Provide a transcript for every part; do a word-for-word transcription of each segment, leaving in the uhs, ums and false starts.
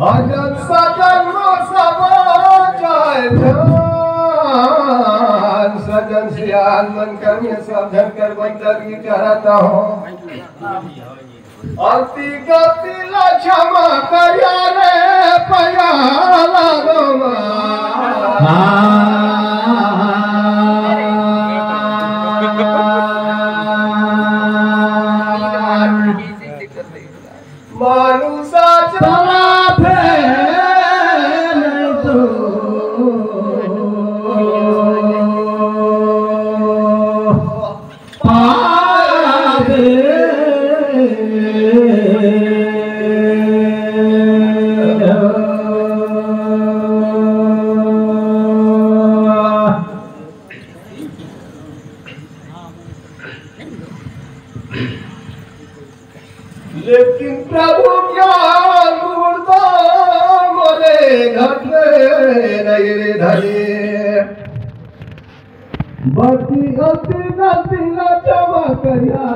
अजन सजन मा सब जाय ध्यान, सजन सियान मन कर में सब झन कर बंदगी करत हो। गलती गलती ला क्षमा करिया रे पया लागो मा। मानुषा चला फेर तो पादे। लेकिन प्रभु ज्ञान मूर्ता मोरे घटले नहीं रे धरे। बती अति गलती ला क्षमा करिया।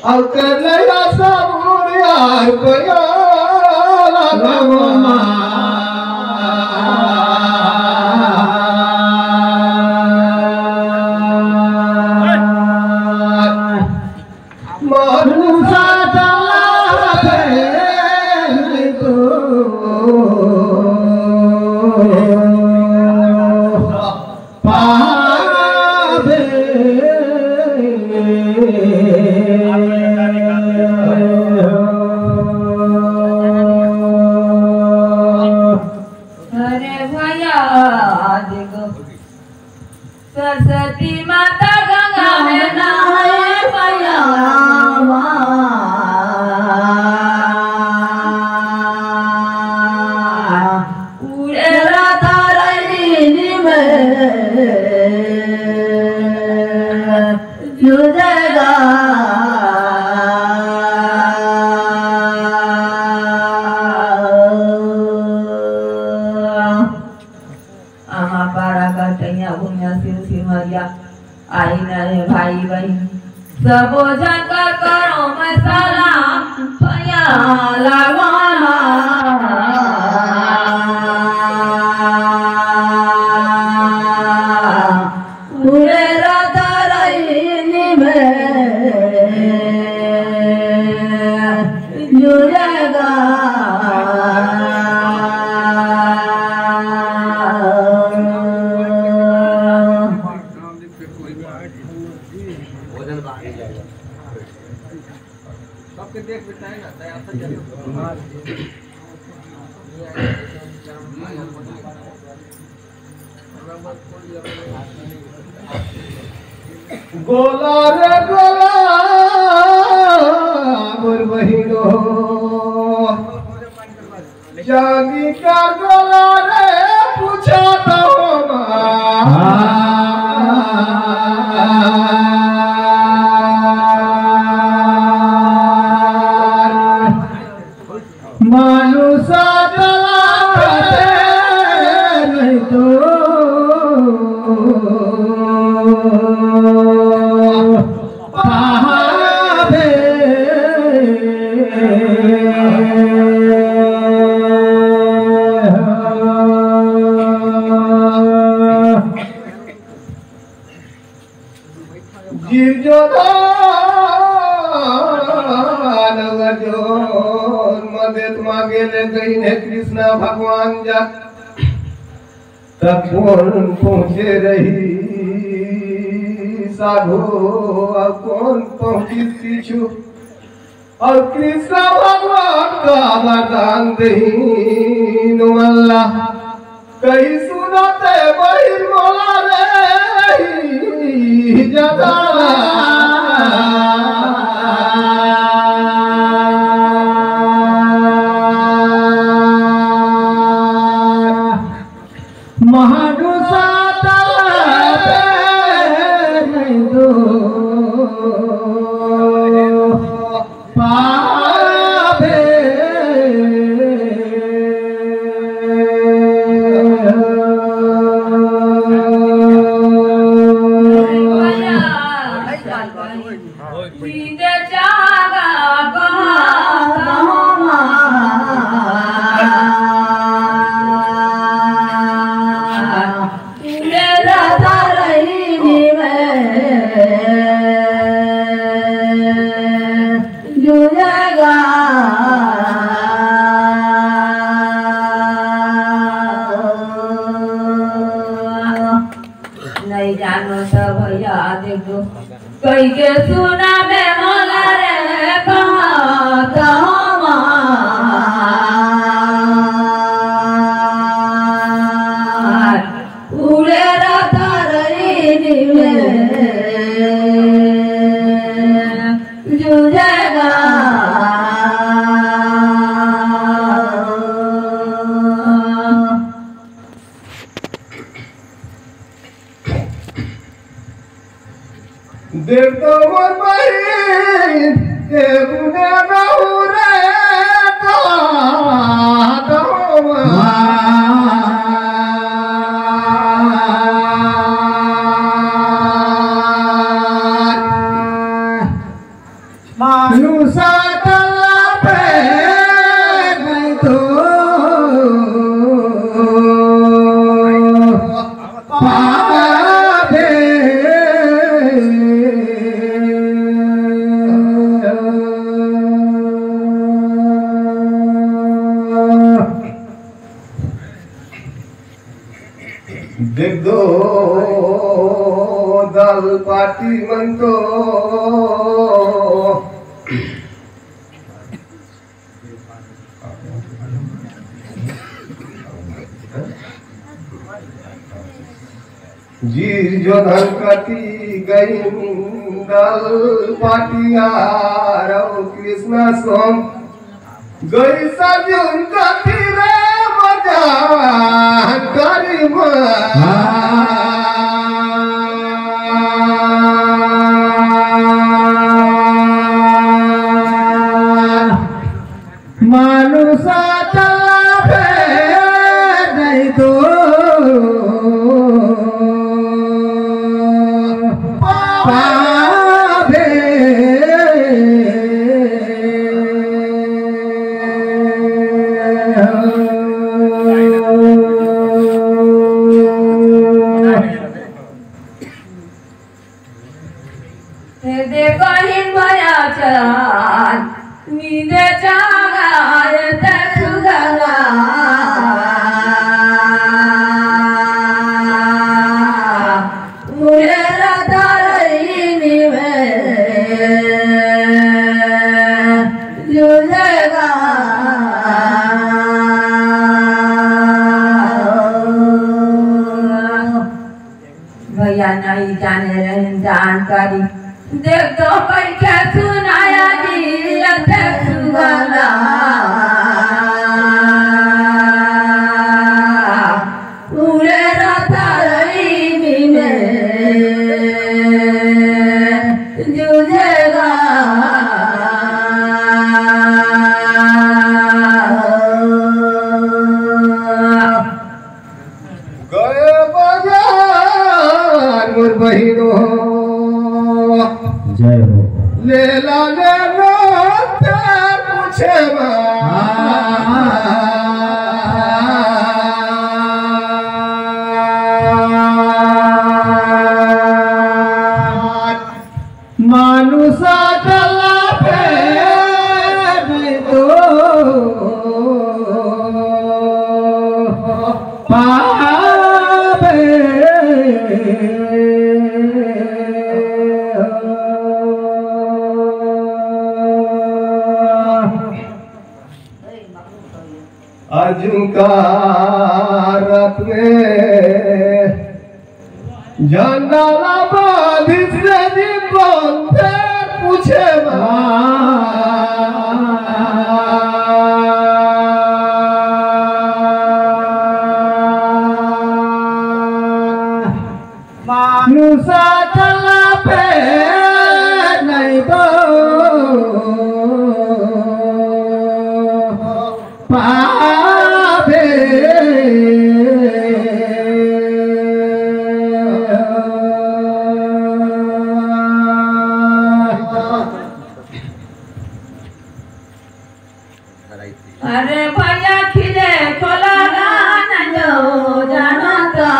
अउ कर नया सब यार पया लागो मा। मानुषा चला फेर तो पावे। अरे भैया, देखो, सरस्वती माता गंगा में नहाए भैया। उड़ेला तारैनी में जुड़ेगा। आमा पारा का तैया भुइया शिव सिमरिया। आई न रे भाई बहिन, सबो झन कर करो मैं सलाम, भैया लागो ना। पूरे रात रही में जुड़ेगा। गोला रे गोला, मोर बहिनो, जानी का गोला रे, पूछा तो मानुषा चला नहीं तो पावे। जीव जो दान अर्जुन मदेत मांगे ले गई ने कृष्णा भगवान जा। तब कौन पहुंचे रही साधु, अब कौन पहुंची पीछू। अउ कृष्ण भगवान का वरदान दही नो अल्लाह। कही सुनते बहिर मोला रे जदा। महानुसा तला नहीं दो पावे। तुझे गा। नहीं जानो तो भैया देख दो। कई के सुना बे मोला रे कहा तो हमार। उड़े रहता रही दिल में, जुझेगा। देख तो मोर बहिन, ए गुना रहू रे, तो, तो मानुष तला पे नहीं तो पावे। देख दो दल पार्टी मन तो जीर जो धन कति गई दल पाटियार कृष्णा सोम गई सजुन कति रे मजा करी मानुष तला पे नहीं तो पावे। हे देखहिन भया चान, नींदे चागाय ते सुगला। मुझे रतरई निवे जुझेगा। भैया नहीं जाने रहन जानकारी। देख तो कई के सुनाया जी अते सुगला। उड़े रहता रही में जुझेगा। गए बाजार मोर बहिनो। जय हो। लेला लेला ते पूछे मा। मानुष तला पे नहीं तो पावे। अर्जुन का रथ में झंडा ला बांधिस रे जी कौन थे पूछे मा। मानुष तला पे नहीं तो पावे। अरे भैया खिले खोला गाना जो जानता।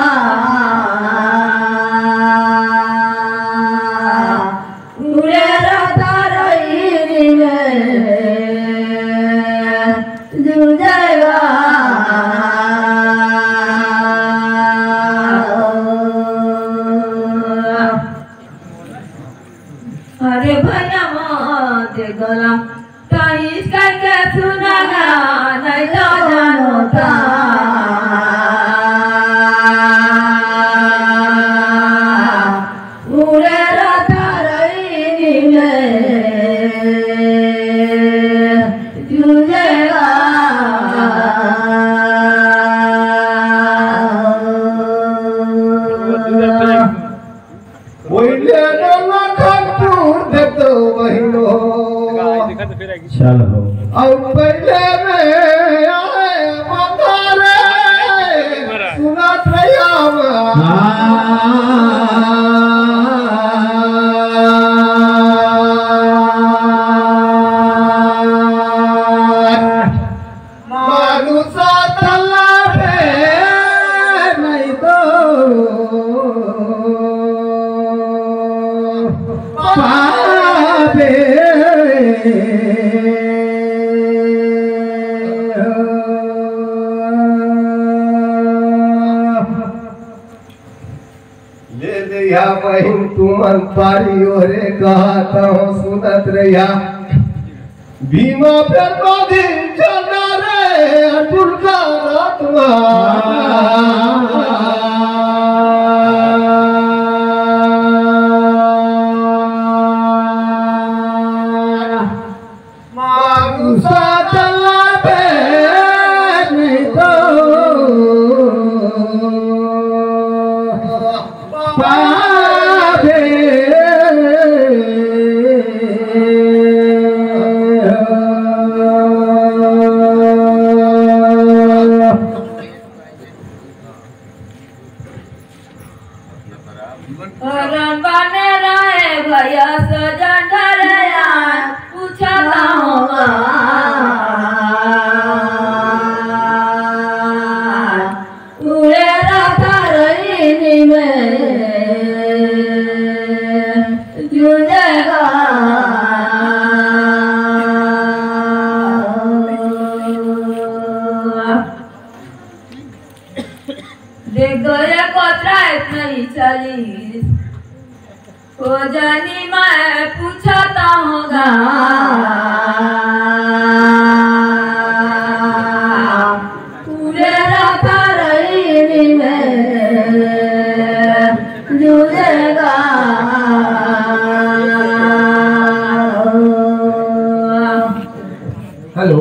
उड़े रहता रही में। सही करके सुना, नहीं तो जानो था। उड़े रहता रही में जुझेगा। पहिले रे लखनपुर दे दो बहिनो। चल हो। और पहिले रे आए बता रे, सुनत रहिया। हाँ। मानुषा तलाबे नहीं तो पाबे। ले लिया बहिन तुमन पारी ओरे कहत हो सुनत रहिया। भीमा फेर को दिन चला रे अतुल का रात मा। मानुषा तलाबे नहीं तो पाबे। हरन बने रहे भैया सजन ढरयान, पूछता होगा। उड़े रहता रही में जुझेगा। देख गया कोतरा इतना ही चालीस। ओ जानी मैं पूछता होगा। पूरे रात रही में जुझेगा। हेलो।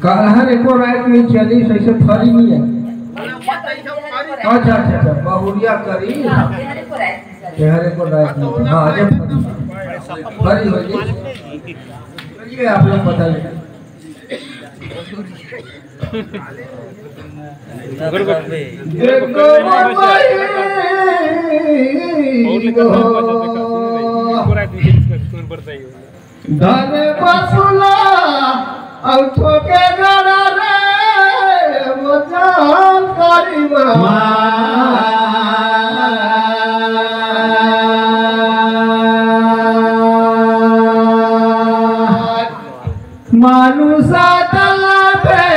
काल हर एको रात में चली, सही से फरी नहीं है। अच्छा, अच्छा, अच्छा, बहुरिया करी। तेहर एको रात में, हाँ, जब फरी, फरी हो गई। चलिए, आप लोग बताइए। देखो भाई, धन बसुला अउ ठोके गड़ा रे, मजाल करी मा। मानुषा तलाबे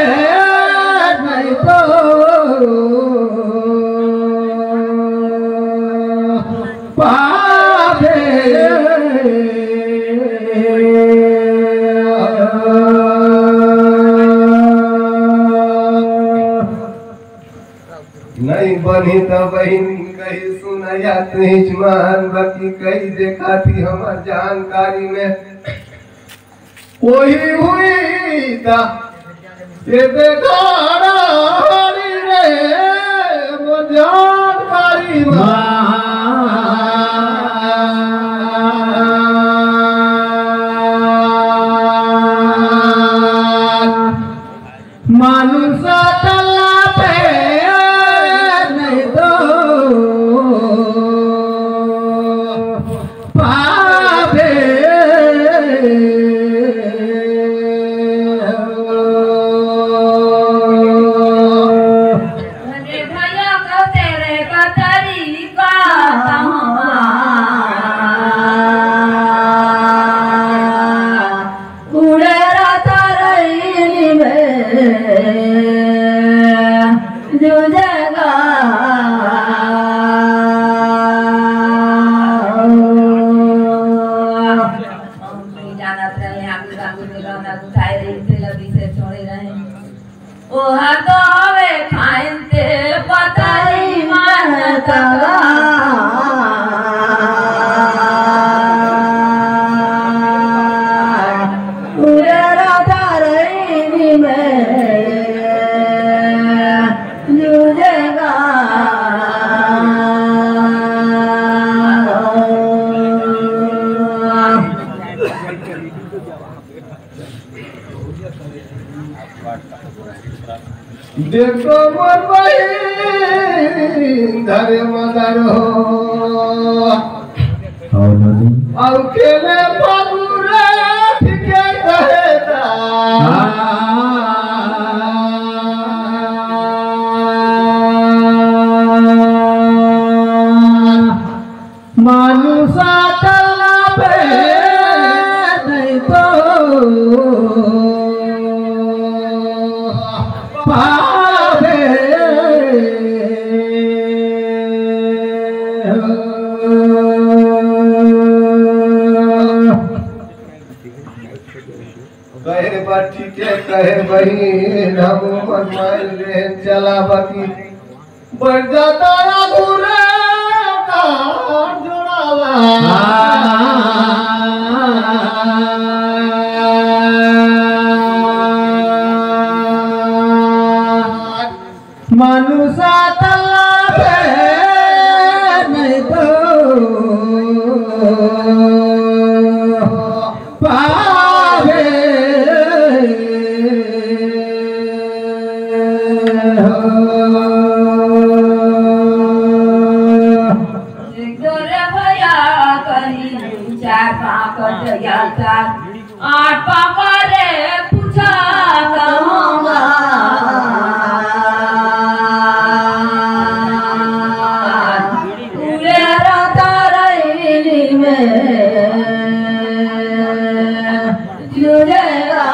नहीं तो पाबे। नहीं बनी त बहिन कही सुनया तुहिच मान, बाकी कही देखा थी हमर जानकारी में। वही हुई ता ये बेगाड़ा हरी रे, मोर जानकारी मा। मानुषा तलाबे नहीं तो पाबे। अरे भैया को तेरे का तरीका गाना उठाए रही, तेला विषय छोड़े रहे। ओहा तो हवे खाइन ते पतई मन तका। उड़े राधा रईनी में जूझेगा। देखो मोर बहिन धरे मदर हो। और नदी। और केले बाबू रे ठीक है कहे दा। हाँ। मानुषा तलाबे नहीं तो पावे। कहे बा ठीक है, कहे बहिन, हम मन मार लेन चला बाकी बढ़ जाता अधूरे का जोड़ावा। मानुषा तलाबे नहीं तो पावे हो। तोरे भैया कहीं चार पाँच जगह चार आठ पापा रे पूछा कहूँगा। पूरे रात रैली में जुड़ेगा।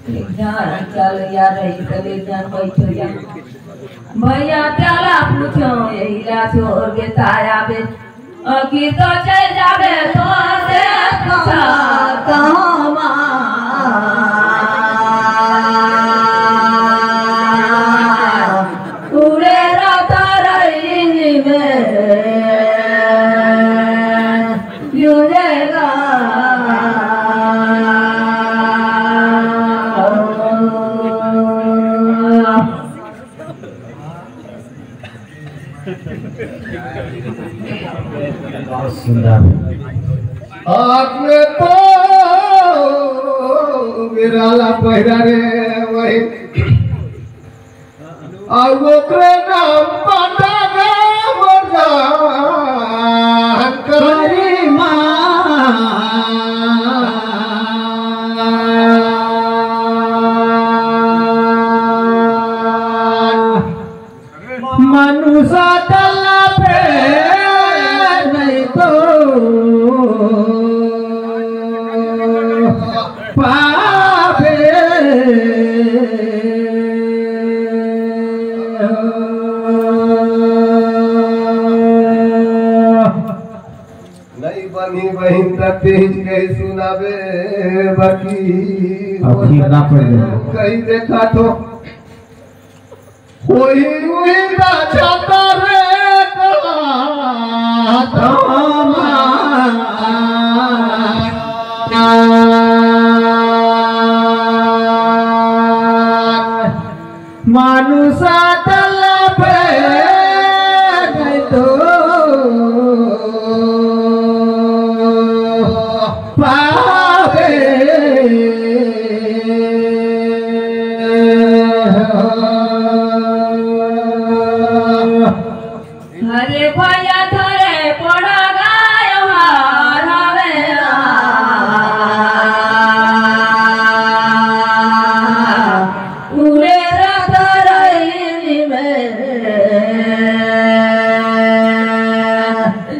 एक जन चल या रही, तब एक जन बैठ या। भैया चला पूछो, यही ला छोड़ के ताया बे। अकी तो चल जाबे तो से पूछा कहमा। उड़े रात रैली में जुड़ेगा। बहुत सुंदर। हाथ में तो बिराला पहिरा रे वही। आ ओकरे नाम पता गा मोर जान करी माँ। मानुषा तलाबे नहीं तो पावे। नहीं बनी बहिन त तेज कही सुनाबे बाकी अब ठीक ना पड़ जाए। कही देखा तो वही वही राजा तारे का धामा। मानुषा तलाबे नहीं तो पावे। हरे भैया धरे पड़ा गाय हार हवे। उड़े रात रैली में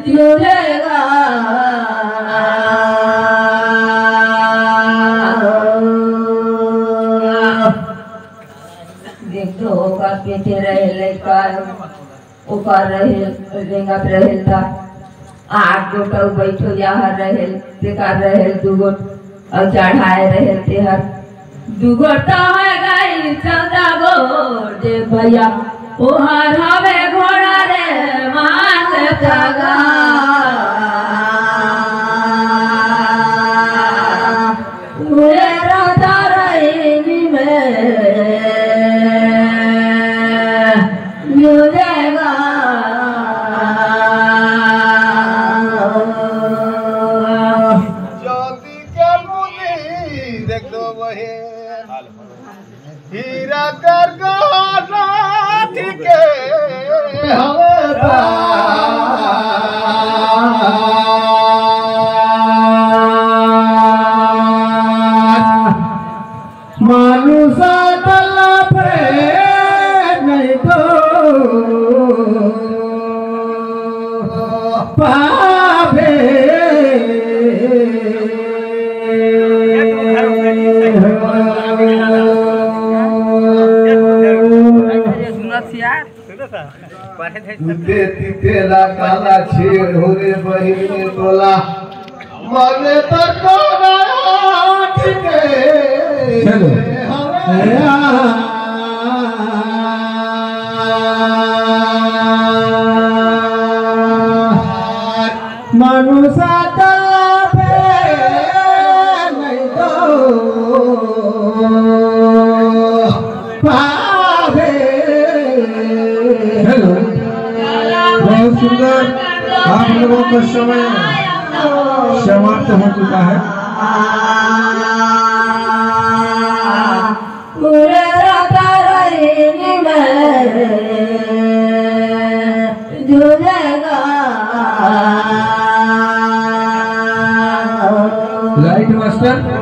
जुड़ेगा। देख तो ओकर पीछे रहे लइका। ओकर रहेल, रेंगत रहेल त आठ गोट अउ बइठो याहर रहेल, तेकर रहेल दू गोट अउ चढ़ाए रहेल तेहर। दू गोट त होय गई चौदह गोट दे भैया, ओहर हवे घोड़ा रे मात तगा। उहे रहता रही में मिलेगा। चांदी के मुली देख दो बहे, हीरा कर गहना ठीक हवे बा। मानुषा तलफे नहीं तो पावे। सुनत यार। दूधे तीतेला काला छेड़ हो रे बहिन में तोला। मने तो तोरा आँख के चलो। मानुषा तलफे नहीं तो पावे। हेलो, बहुत सुंदर। आप लोगों का समय समाप्त हो चुका है। पूरे रात रही में झूलेगा। Light master.